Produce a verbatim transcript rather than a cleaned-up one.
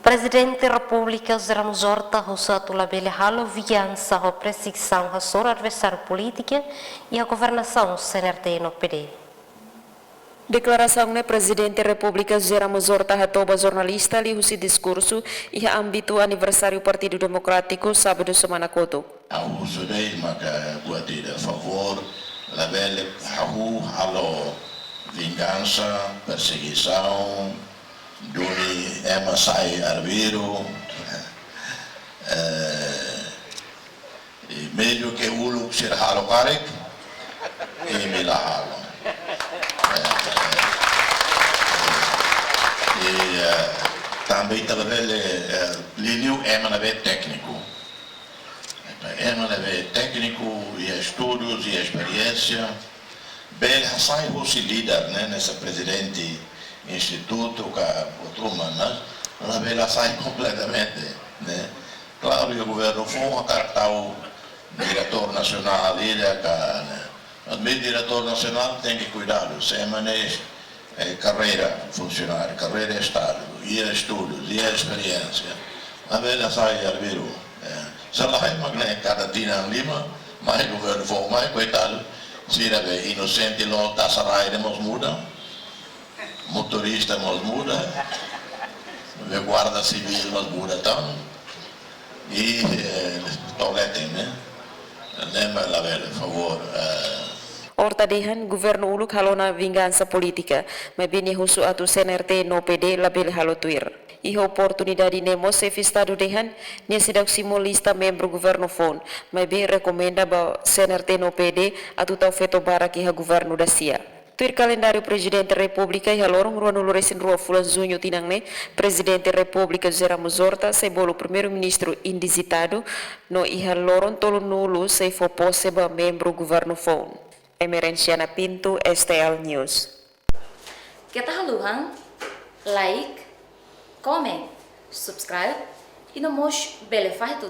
Prezidente Repúblika José Ramos Horta husu atu labele halo vingansa ho persegisa hasoru adversáriu polítika iha governasaun C N R T no P D. Deklarasaun ne'e Prezidente Repúblika José Ramos Horta hato'o ba jornalista liuhusi diskursu iha ámbitu aniversáriu Partidu Demokrátiku, sábadu semana kotuk. Ha'u husu de'it maka buat ida favór, labele hahú halo vingansa, persegisaun, duni ema sai arbiru. Eh, i mezmu ke uluk sira halo karik, imi la halo. Eh, i, eh, tanba ita labele, eh, liuliu ema ne'ebé tékniku. Ema ne'ebé tékniku, iha estudus, iha esperiénsia, bele hasai husi líder, ne'e, hanesan prezidente institutu ka outru, mas labele hasai kompletamente, ne'e. Klaru, iha governu foun hakarak tau diretór nasionál ida ka, ne'e. Mas diretór nasionál tenke kuidadu, se ema ne'e, eh, karreira funsionáriu, karreira Estadu, iha estudus, iha esperiénsia, labele hasai arbiru. Eh, se la hasai mak ne'e kada tinan lima, mai governu foun mai, koitadu, sira be inosente loos, taxa-rai de'it mós muda, motorista mós muda, be guarda sivíl mós muda tan, i, eh, tolete, ne'e? Ne'e mak labele, favór, eh. Horta dehan, governu uluk halo ona vingansa polítika, maibé nia husu atu C N R T no P D labele halo tuir. Iha oportunidade ne'e mós xefe Estadu dehan, nia seidauk simu lista membru governu foun, maibé rekomenda ba C N R T no P D atu tau feto barak iha governu dasia. Tuir kalendáriu Prezidente Repúblika, iha loron ruanulu-resin-rua fulan Juñu tinan ne'e, Prezidente Repúblika José Ramos Horta sei bolu Primeiru-Ministru indizitadu, no iha loron tolunulu sei fó pose ba membru governu foun. Emerenciana Pinto, S T L News. Keta haluha like, comment, subscribe, i no mós bele fahe tutu.